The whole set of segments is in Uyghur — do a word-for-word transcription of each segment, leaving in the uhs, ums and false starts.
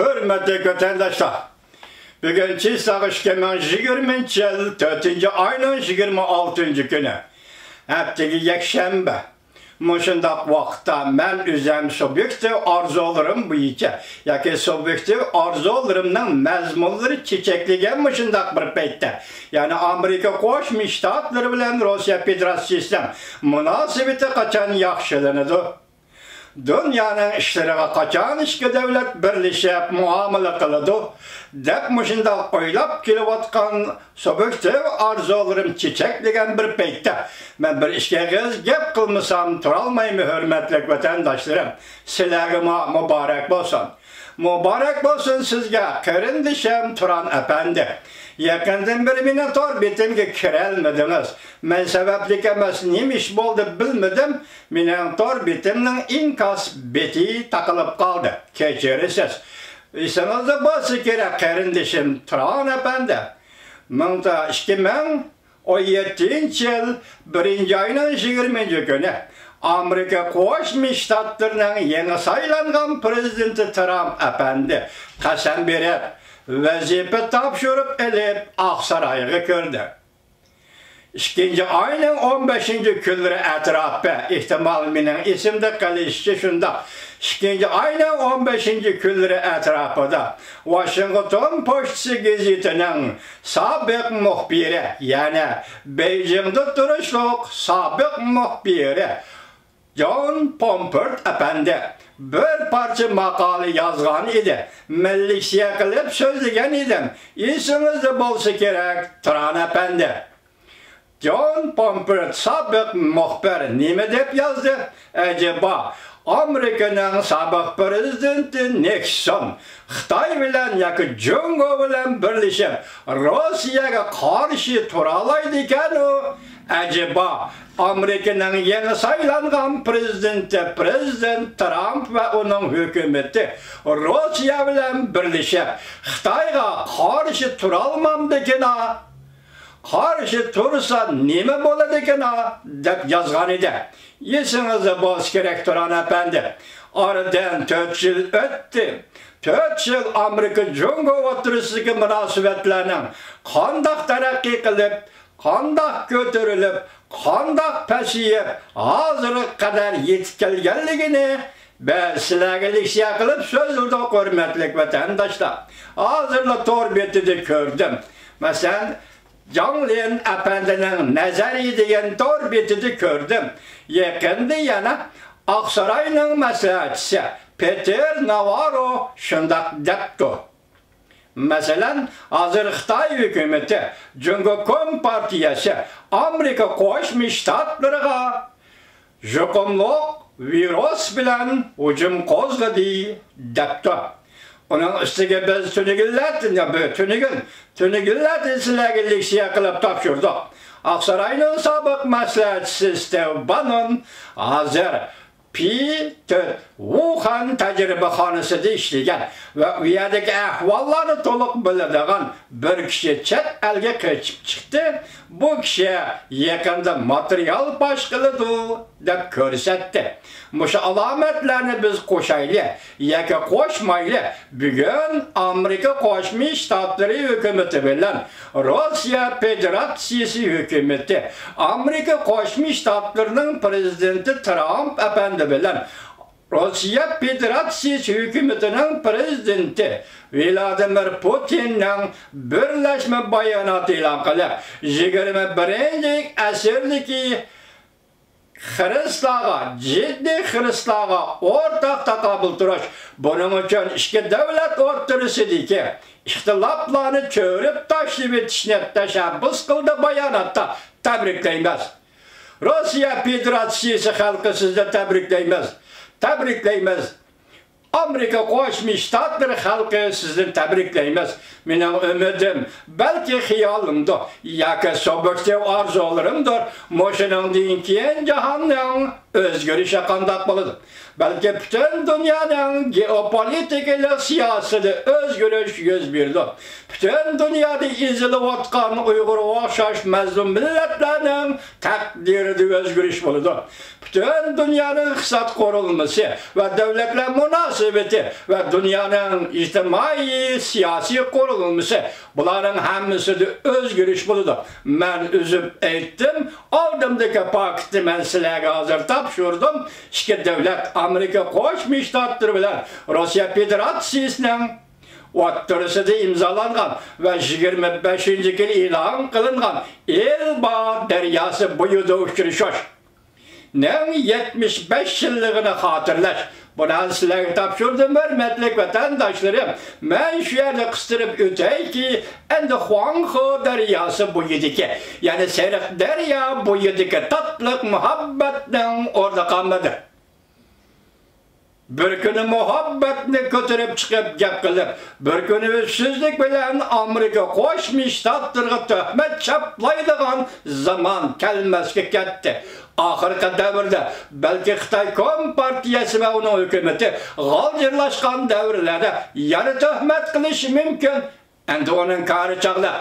ھۆرمەتلىك ۋەتەنداشلار، بۈگۈن چىساغ ئىككى مىڭ يىگىرمىنچى يىل تۆتىنچى ئاينىڭ يىگىرمە ئالتىنچى كۈنى، ھەپتىگە يەكشەنبە. مۇشۇنداق ۋاقىتتا مەن ئۆزۈم سۇبيېكتىپ ئارزۇلىرىم بويىچە ياكى سۇبيېكتىپ ئارزۇلىرىمنىڭ مەزمۇنلىرى چېچەكلىگەن مۇشۇنداق بىر پەيتتە، يەنى ئامېرىكا قوشما شتاتلىرى بىلەن روسىيە فېدېراتسىيىسىنىڭ مۇناسىۋىتى قاچان ياخشىلىنىدۇ؟ دۇنيانىڭ ئىشلىرىغا قاچان ئىككى دۆلەت بىرلىشىپ مۇئامىلە قىلىدۇ؟ دەپ مۇشۇنداق ئويلاپ كېلىۋاتقان سۇبيېكتىپ ئارزۇلىرىم چېچەكلىگەن بىر پەيتتە، مەن بىر ئىككى ئېغىز گەپ قىلمىسام تۇرالمايمەن، ھۆرمەتلىك ۋەتەنداشلىرىم. سىلەرگىمۇ مۇبارەك بولسۇن. مۇبارەك بولسۇن سىزگە، قېرىندىشىم تۇران ئەپەندى. يېقىندىن بېرى مېنىڭ تور بېتىمگە كىرەلمىدىڭىز. مەن سەۋەبلىك ئەمەس، نېمە ئىش بولدى بىلمىدىم، مېنىڭ تور بېتىمنىڭ ئىنكاس بېتى تاقىلىپ قالدى. كەچۈرىسىز. ئېسىڭىزدە بولسا كېرەك، قېرىندىشىم تۇران ئەپەندى. مىڭ تا-، ئىككى مىڭ ئون يەتتىنچى يىل بىرىنچى ئاينىڭ يىگىرمىنچى كۈنى ئامېرىكا قوشما شتاتلىرىنىڭ يېڭى سايلانغان پىرېزىدېنتى ترامپ ئەپەندى قەسەم بېرىپ، ۋەزىپە تاپشۇرۇپ ئېلىپ، ئاقسارايغا كىردى. ئىككىنچى ئاينىڭ ئون بەشىنچى كۈنلىرى ئەتراپى، ئېھتىمال، مېنىڭ ئېسىمدە قېلىشىچە شۇنداق، ئىككىنچى ئاينىڭ ئون بەشىنچى كۈنلىرى ئەتراپىدا ۋاشىنگتون پوچتىسى گېزىتىنىڭ سابىق مۇخبىرى، يەنى بېيجىڭدا تۇرۇشلۇق سابىق مۇخبىرى جون پومپېرت ئەپەندى بىر پارچە ماقالە يازغان ئىدى. مەن لېكسىيە قىلىپ سۆزلىگەن ئىدىم. ئېسىڭىزدە بولسا كېرەك، تران ئەپەندى. جون پومپېرت سابىق مۇخبىر نېمە دەپ يازدى؟ ئەجەبا، ئامېرىكىنىڭ سابىق پىرېزىدېنتى نىكسون خىتاي بىلەن ياكى جۇڭگو بىلەن بىرلىشىپ، روسىيەگە قارشى تۇرالايدىكەنۇ؟ ئەجەبا، ئامېرىكىنىڭ يېڭى سايلانغان پىرېزىدېنتى، پىرېزىدېنت ترامپ ۋە ئۇنىڭ ھۆكۈمىتى روسىيە بىلەن بىرلىشىپ، خىتايغا قارشى تۇرالمامدىكىنا؟ قارشى تۇرسا نېمە بولىدىكىنا؟ دەپ يازغان ئىدى. ئېسىڭىزدە بولسا كېرەك، تۇران ئەپەندى. ئارىدىن تۆت يىل ئۆتتى. تۆت يىل ئامېرىكا جۇڭگو ئوتتۇرىسىدىكى مۇناسىۋەتلەرنىڭ قانداق تەرەققىي قىلىپ، قانداق كۆتۈرۈلۈپ، قانداق پەسىيىپ، ھازىرغا قەدەر يېتىپ كەلگەنلىكىنى بىز سىلەرگە لېكسىيە قىلىپ سۆزلىدۇق، ھۆرمەتلىك ۋەتەنداشلار. ھازىرلا تور بېتىدە كۆردۈم. مەسىلەن، جاڭ لىن ئەپەندىنىڭ نەزەرىيى دېگەن تور بېتىدە كۆردۈم. يېقىندا يەنە ئاقساراينىڭ مەسلىھەتچىسى پېتېر ناۋاررو شۇنداق دەپتۇ. مەسىلەن، ھازىر خىتاي ھۆكۈمىتى، جۇڭگو كومپارتىيەسى ئامېرىكا قوشما شتاتلىرىغا يۇقۇملۇق ۋىرۇس بىلەن ھۇجۇم قوزغىدى، دەپتۇ. ئۇنىڭ ئۈستىگە بىز تۈنۈگۈنلەردىن، يا، بۇ تۈنۈگۈن، تۈنۈگۈنلەردىن سىلەرگە لېكسىيە قىلىپ تاپشۇردۇق. ئاقساراينىڭ سابىق مەسلىھەتچىسى ستېۋ باننون ھازىر پى تۆت ۋۇخەن تەجرىبىخانىسىدا ئىشلىگەن ۋە ئۇ يەردىكى ئەھۋاللارنى تولۇق بىلىدىغان بىر كىشى چەت ئەلگە قېچىپ چىقتى. بۇ كىشى يېقىندا ماتېرىيال پاش قىلىدۇ، دەپ كۆرسەتتى. مۇشۇ ئالامەتلەرنى بىز قوشايلى ياكى قوشمايلى، بۈگۈن ئامېرىكا قوشما شتاتلىرى ھۆكۈمىتى بىلەن روسىيە فېدېراتسىيىسى ھۆكۈمىتى ئامېرىكا قوشما شتاتلىرىنىڭ پىرېزىدېنتى ترامپ ئەپەندى بىلەن روسىيە فېدېراتسىيىسى ھۆكۈمىتىنىڭ پىرېزىدېنتى ۋىلادىمىر پۇتىننىڭ بىرلەشمە بايانات ئېلان قىلىپ، يىگىرمە بىرىنچى ئەسىردىكى خىرىسلارغا، جىددىي خىرىسلارغا ئورتاق تاقابىل تۇرۇش، بۇنىڭ ئۈچۈن ئىككى دۆلەت ئوتتۇرىسىدىكى ئىختىلاپلارنى چۆرۈپ تاشلىۋېتىشنى تەشەببۇس قىلدى باياناتتا. تەبرىكلەيمىز. روسىيە فېدېراتسىيىسى خەلقى، سىزنى تەبرىكلەيمىز. تەبرىكلەيمىز. ئامېرىكا قوشما شتاتلىرى خەلقى، سىزنى تەبرىكلەيمىز. مېنىڭ ئۈمىدىم، بەلكى خىيالىمدۇر ياكى سۇبيېكتىپ ئارزۇلىرىمدۇر، مۇشۇنىڭدىن كېيىن جاھاننىڭ ئۆزگىرىشى قانداق بولىدۇ؟ بەلكى پۈتۈن دۇنيانىڭ گېئوپولىتىكىلىق سىياسىتىدە ئۆزگىرىش يۈز بېرىدۇ. پۈتۈن دۇنيادا ئېزىلىۋاتقان ئۇيغۇرغا ئوخشاش مەزلۇم مىللەتلەرنىڭ تەقدىرىدە ئۆزگىرىش بولىدۇ. پۈتۈن دۇنيانىڭ ئىقتىساد قۇرۇلمىسى ۋە دۆلەتلەر مۇناسىۋىتى مۇناسىۋىتى ۋە دۇنيانىڭ ئىجتىمائىي سىياسىي قۇرۇلمىسى، بۇلارنىڭ ھەممىسىدە ئۆزگىرىش بولىدۇ. مەن ئۈزۈپ ئېيتتىم، ئالدىمدىكى پاكىتنى مەن سىلەرگە ھازىر تاپشۇردۇم. ئىككى دۆلەت، ئامېرىكا قوشما شتاتلىرى بىلەن روسىيە فېدېراتسىيىسىنىڭ ئوتتۇرىسىدا ئىمزالانغان ۋە يىگىرمە بەشىنچى يىلى ئېلان قىلىنغان ئېلبا دەرياسى بويىدا ئۇچرىشىش نىڭ يەتمىش بەش يىللىقىنى خاتىرىلەش. بۇنى سىلەرگە تاپشۇردۇم، ھۆرمەتلىك ۋەتەنداشلىرىم. مەن شۇ يەردە قىستۇرۇپ ئۆتەيكى، ئەمدى خۇاڭخې دەرياسى بويىدىكى، يەنى سېرىق دەريا بويىدىكى تاتلىق مۇھەببەتنىڭ ئورنى قالمىدى. بىر كۈنى مۇھەببەتنى كۆتۈرۈپ چىقىپ گەپ قىلىپ، بىر كۈنى ئۈچسىزلىك بىلەن ئامېرىكا قوشما شتاتلىرىغا تۆھمەت چاپلايدىغان زامان كەلمەسكە كەتتى. ئاخىرقى دەۋردە بەلكى خىتاي كومپارتىيەسى ۋە ئۇنىڭ ھۆكۈمىتى غالجىرلاشقان دەۋرلەردە يەنە تۆھمەت قىلىشى مۇمكىن. ئەمدى ئۇنىڭ كارى چاغلىق.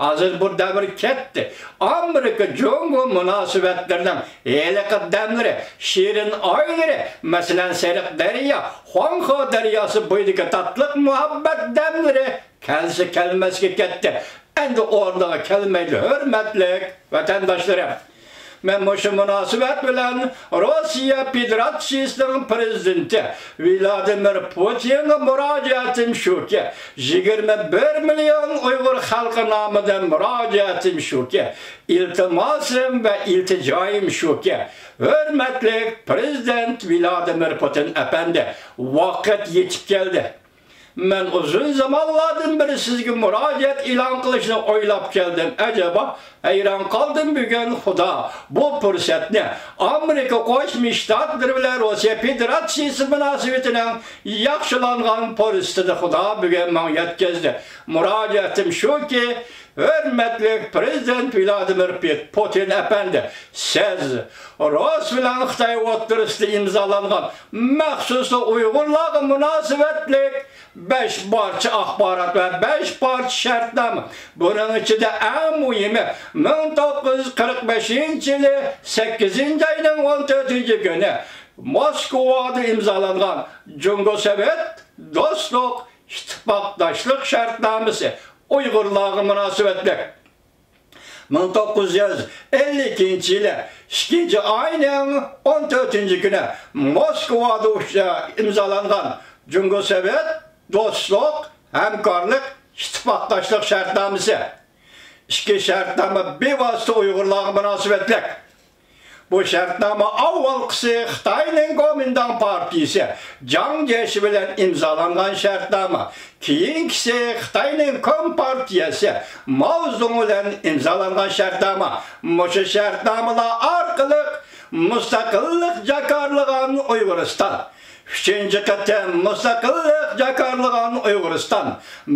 ھازىر بۇ دەۋر كەتتى. ئامېرىكا جۇڭگو مۇناسىۋەتلىرىنىڭ ھېلىقى دەملىرى، شېرىن ئايلىرى، مەسىلەن، سېرىق دەريا، خۇاڭخې دەرياسى بويىدىكى تاتلىق مۇھەببەت دەملىرى كەلسە كەلمەسكە كەتتى. ئەمدى ئورنىغا كەلمەيدۇ، ھۆرمەتلىك ۋەتەنداشلىرىم. مەن مۇشۇ مۇناسىۋەت بىلەن روسىيە فېدېراتسىيىسىنىڭ پىرېزىدېنتى ۋلادىمىر پۇتىنغا مۇراجىئەتىم شۇكى، يىگىرمە بىر مىليون ئۇيغۇر خەلقى نامىدىن مۇراجىئەتىم شۇكى، ئىلتىماسىم ۋە ئىلتىجايىم شۇكى، ھۆرمەتلىك پىرېزىدېنت ۋلادىمىر پۇتىن ئەپەندى، ۋاقىت يېتىپ كەلدى. مەن ئۇزۇن زامانلاردىن بېرى سىزگە مۇراجىئەت ئېلان قىلىشنى ئويلاپ كەلدىم. ئەجەبا، ھەيران قالدىم بۈگۈن، خۇدا بۇ پۇرسەتنى ئامېرىكا قوشما شتاتلىرى بىلەن روسىيە فېدېراتسىيىسى مۇناسىۋىتىنىڭ ياخشىلانغان پۇرسىتىنى خۇدا بۈگۈن ماڭا يەتكۈزدى. مۇراجىئەتىم شۇكى، ھۆرمەتلىك پىرېزىدېنت ۋلادىمىر پۇتىن ئەپەندى، سىز رۇس بىلەن خىتاي ئوتتۇرىسىدا ئىمزالانغان مەخسۇسلا ئۇيغۇرلارغا مۇناسىۋەتلىك بەش پارچە ئاخبارات ۋە بەش پارچە شەرتنامە، بۇنىڭ ئىچىدە ئەڭ مۇھىمى، مىڭ توققۇز يۈز قىرىق بەشىنچى يىلى سەككىزىنچى ئاينىڭ ئون تۆتىنچى كۈنى موسكۋادا ئىمزالانغان جۇڭگو سوۋېت دوستلۇق ئىتتىپاقداشلىق شەرتنامىسى ئۇيغۇرلارغا مۇناسىۋەتلىك. مىڭ توققۇز يۈز ئەللىك ئىككىنچى يىلى ئىككىنچى ئاينىڭ ئون تۆتىنچى كۈنى موسكۋادا ئۇچ-، ئىمزالانغان جۇڭگو سوۋېت دوستلۇق، ھەمكارلىق، ئىتتىپاقداشلىق شەرتنامىسى. ئىككى شەرتنامە بىۋاسىتە ئۇيغۇرلارغا مۇناسىۋەتلىك. بۇ شەرتنامە ئاۋۋالقىسى خىتاينىڭ گومىنداڭ پارتىيىسى جاڭ جيېشى بىلەن ئىمزالانغان شەرتنامە، كېيىنكىسى خىتاينىڭ كومپارتىيەسى ماۋزېدۇڭ بىلەن ئىمزالانغان شەرتنامە. مۇشۇ شەرتنامىلەر ئارقىلىق مۇستەقىللىق جاكارلىغان ئۇيغۇرىستان، ئۈچىنچى قېتىم مۇستەقىللىق جاكارلىغان ئۇيغۇرىستان،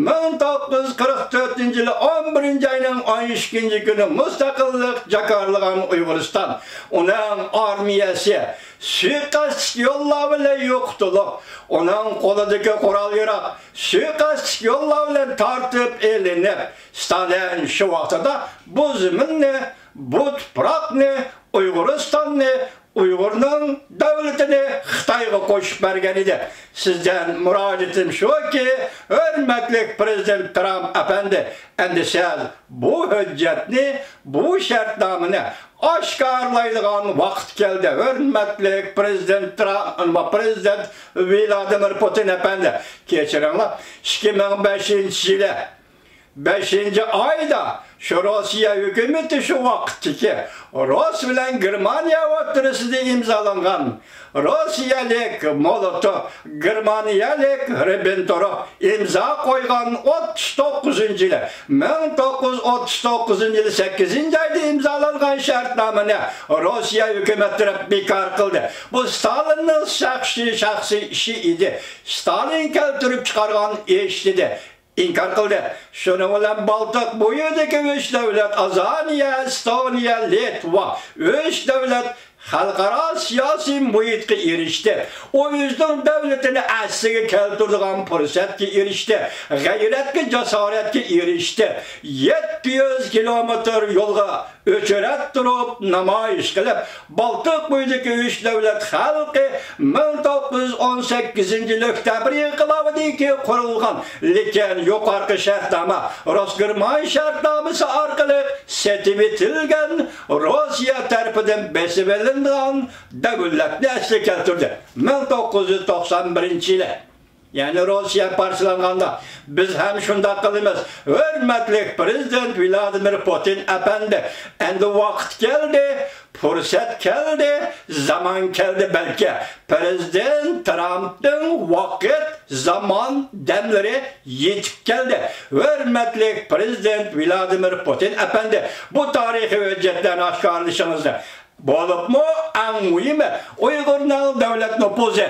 مىڭ توققۇز يۈز قىرىق تۆتىنچى يىلى ئون بىرىنچى ئاينىڭ ئون ئىككىنچى كۈنى مۇستەقىللىق جاكارلىغان ئۇيغۇرىستان، ئۇنىڭ ئارمىيەسى سۇيىقەستلىك يوللار بىلەن يوقىتىلىپ، ئۇنىڭ قولىدىكى قورال-ياراغ سۇيىقەستلىك يوللار بىلەن تارتىپ ئېلىنىپ، ستالىن شۇ ۋاقتىدا بۇ زېمىننى، بۇ تۇپراقنى، ئۇيغۇرىستاننى، ئۇيغۇرنىڭ دۆلىتىنى خىتايغا قوشۇپ بەرگەن ئىدى. سىزدىن مۇراجىئىتىم شۇكى، ھۆرمەتلىك پىرېزىدېنت ترامپ ئەپەندى، ئەمدى سىز بۇ ھۆججەتنى، بۇ شەرتنامىنى ئاشكارىلايدىغان ۋاقىت كەلدى. ھۆرمەتلىك پىرېزىدېنت ترامپ، پىرېزىدېنت ۋلادىمىر پۇتىن ئەپەندى، كەچۈرۈڭلار، ئىككى مىڭ بەشىنچى يىلى بەشىنچى ئايدا شۇ روسىيە ھۆكۈمىتى شۇ ۋاقىتتىكى رۇس بىلەن گېرمانىيە ئوتتۇرىسىدا ئىمزالانغان، روسىيەلىك مولوتوف، گېرمانىيەلىك رىببېنتروپ ئىمزا قويغان، ئوتتۇز توققۇزىنچى يىلى، مىڭ توققۇز يۈز ئوتتۇز توققۇزىنچى يىلى سەككىزىنچى ئايدا ئىمزالانغان شەرتنامىنى روسىيە ھۆكۈمەت تەرەپ بىكار قىلدى. بۇ ستالىننىڭ شەخسىي، شەخسىي ئىشى ئىدى. ستالىن كەلتۈرۈپ چىقارغان ئىش، دېدى. ئىنكار قىلدى. شۇنىڭ بىلەن بالتىق بويىدىكى ئۈچ دۆلەت، ئازانىيە، ئېستونىيە، لىتۋا، ئۈچ دۆلەت خەلقئارا سىياسىي مۇھىتقا ئېرىشتى. ئۇ ئۆزىنىڭ دۆلىتىنى ئەسلىگە كەلتۈرىدىغان پۇرسەتكە ئېرىشتى. غەيرەتكە، جاسارەتكە ئېرىشتى. يەتتە يۈز كىلومېتىر يولغا ئۆچرەت تۇرۇپ، نامايىش قىلىپ، بالتىق بويىدىكى ئۈچ دۆلەت خەلقى مىڭ توققۇز يۈز ئون سەككىزىنچى يىل ئۆكتەبىر ئىنقىلابىدىن كېيىن قۇرۇلغان، لېكىن يۇقىرىقى شەرتنامە، روسگېرمان شەرتنامىسى ئارقىلىق سېتىۋېتىلگەن، روسىيە تەرىپىدىن بېسىۋېلىنغان دۆلەتنى ئەسلىگە كەلتۈردى. مىڭ توققۇز يۈز توقسان بىرىنچى يىلى. يەنى روسىيە پارچىلانغاندا، بىز ھەم شۇنداق قىلىمىز. ھۆرمەتلىك پىرېزىدېنت ۋلادىمىر پۇتىن ئەپەندى، ئەمدى ۋاقىت كەلدى، پۇرسەت كەلدى، زامان كەلدى بەلكى. پىرېزىدېنت ترامپنىڭ ۋاقىت، زامان دەملىرى يېتىپ كەلدى. ھۆرمەتلىك پىرېزىدېنت ۋلادىمىر پۇتىن ئەپەندى، بۇ تارىخىي ھۆججەتلەرنى ئاشكارىلىشىڭىزنى، بولۇپمۇ ئەڭ مۇھىمى ئۇيغۇرنىڭ دۆلەت نوپۇزى،